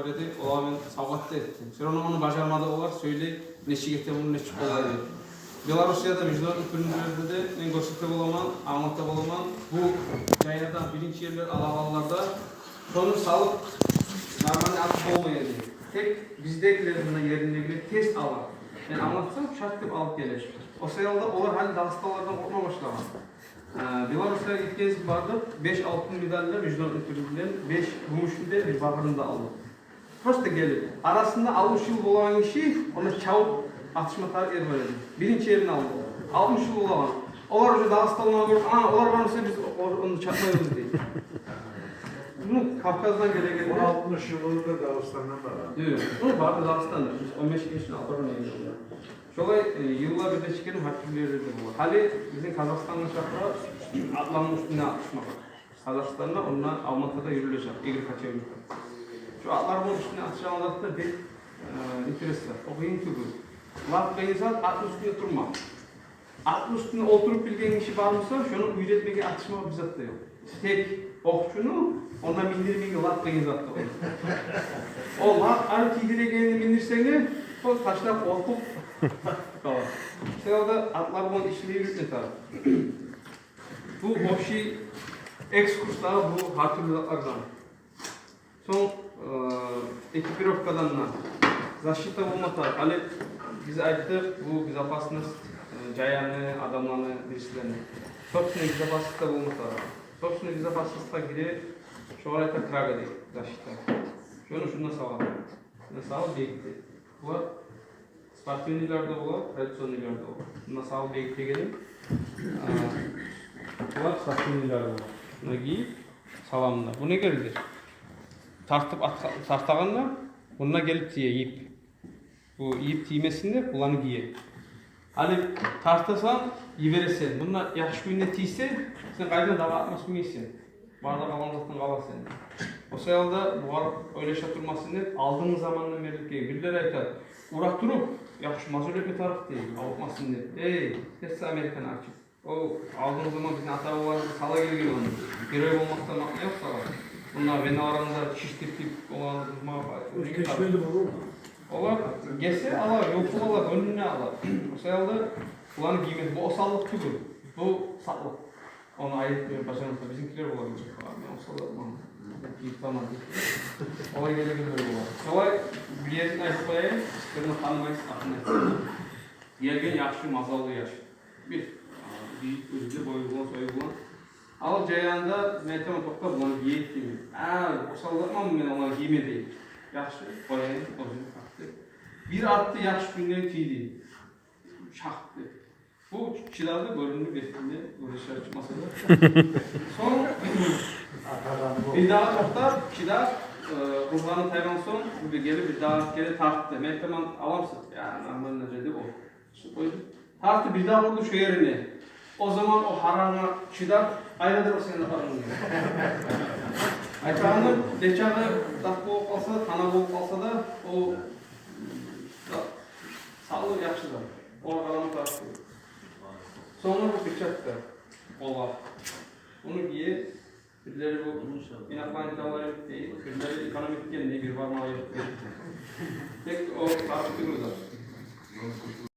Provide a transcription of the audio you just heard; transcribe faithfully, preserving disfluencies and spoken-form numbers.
эди, олагъа мен савгъат да этдим. Всё равно ону бажармады олар, сёйлей, нечик эте муну, нечик къолай деп. Белоруссияда международный турнирлерде де мен гёрсете боламан, англата боламан. Бу жаядан биринчи ерлер алагъанларда шону салып, нормальный атып болмай эди. Тек биздегилер, муна ериндегилер терс ала. Мен англатсам, шарт деп алып геле. О саялы да олар гьали дагъыстанлылардан къоркъма башлагъан. Э, Белоруссиягъа гетгенбиз, бардыкъ, беш алтын медаль да международный турнирден, беш гюмюшню де, бир багъырны да алдыкъ. Просто гелип, арасында алтмыш йыл болагъан гиши, онда чабып атышма тарыкъ ер бар эди. Биринчи ерни алды. Алтмыш йыл болагъан. Олар уже дагъыстанлылар гёрюп, а, олар бар буса, биз о-, ону чакъмайбыз дей. Ну, Кавказдан гелеген. Он алтынчы йылы да Дагъыстандан бар. Ёкъ, ну, бары да Дагъыстандан. Биз он беш гишини алып баргъан эдик онда. Шолай, э, йылда бир де чекени гьар тюрлю ерлерде бола. Гьали бизин Казахстандан чакъыра атланы уьстюнде атышмагъа. Казахстанда, онда Алматыда юрюлежек, игры кочевников. Шо атлар булан уьстюнде атышагъан затда бир, э, интерес бар. О къыйын тюгюл. Лап къыйын зат атны уьстюнде турмакъ. Атны уьстюнде олтуруп билген гиши бар буса, шону уьйретмеге, атышмагъа бир зат да ёкъ. Тек окъчуну онда миндирмеге лап къыйын зат да о. О лап арив тийдирегенин миндирсенг, о ташлап, къоркъуп къала. Шо саялы да атлар булан ишни юрютме тарыкъ. Бу общий экскурс дагъы бу гьар тюрлю затлардан. Сонг, э, экипировкадан да защита болма тарыкъ. Гьали биз айтдыкъ, бу безопасность, э, жаяны, адамланы, бирисилени. Собственный безопасность да болма тарыкъ. Собственный безопасностьгъа гире, шогъар айта крага дей, защита. Шону шунда салгъан. Шунда салып бегите. Булар спортивныйлар да бола, традиционныйлар да бола. Муна салып бегитегеним, а, булар спортивныйлар бола. Муна гийип саламда. Бу не герек? Тартып атгъа-, тартагъанда мунда гелип тие йип. Бу йип тиймесин деп буланы гие. Гьали тартасан, йибересен. Мунда яхшы кюйде тийсе, сен къайдан дагъы атма сюймейсен. Бары да къалгъан затдан къаласан. О саялы да бугъар ойлаша турмасын деп, алдынгъы замандан берли гелген. Бирлери айта, ура туруп, яхшы мазал этме тарыкъ дей, авуртмасын деп. Эй, терс, Американы ачып. О алдынгъы заман бизин ата-бабаларыбыз сала гелген ону. Герой болмакъдан макъна ёкъ сала. Мунда веналарын да шишдиртип, оланы бузмагъа. Оьзю гечмеди болур. Олар гесе ала, ёлтугъа ала, гёнгюне ала. О саялы да буланы гиймек, бу осаллыкъ тюгюл. Бу сакълыкъ. Ону айтып башламаса, бизинкилер бола геле. Мен осал затман. Гийип таман. Олай гелегенлер бола. Шолай бир ерин айтып къояйым, сиз бирин танымайсыз, атын айтсам. Гелген яхшы, мазаллы яш. Бир, а, бийик, оьзю де бою булан, сою булан. Ал жаягъында мен айтаман, токъта, буланы гийейик деймен. А, осал затман мен, оланы гийме деймен. Яхшы, къояйым, оьзюн атды. Бир атды, яхшы кюйде тийди. Шакъ деп. Бу чыдады, гёрюндю бетинде, гёрюнюшге чыкъмаса да. Сонг бирдагъы токътап, чыдап, э, къызгъанып тайгъан сонг, бу да гелип, бирдагъы гелип тартды. Мен айтаман, аламсыз? Я, нормально деди о. Шо къойду. Тартды, бирдагъы урду шо ерине. О заман о гьарангъа чыдап, айрылдыр о сени арангны. Айтагъаным, нечакъы дакъ болуп къалса, тана болуп къалса да, о да савлукъ яхшы да. Огъар къарамай тартды. Сонг бу перчатка, къолгъа. Муну гие, бирлери бу инопланетянлар эди дей, бирлери экономить этген дей, бир бармагъы ёкъ дей. Тек о тартып турду да.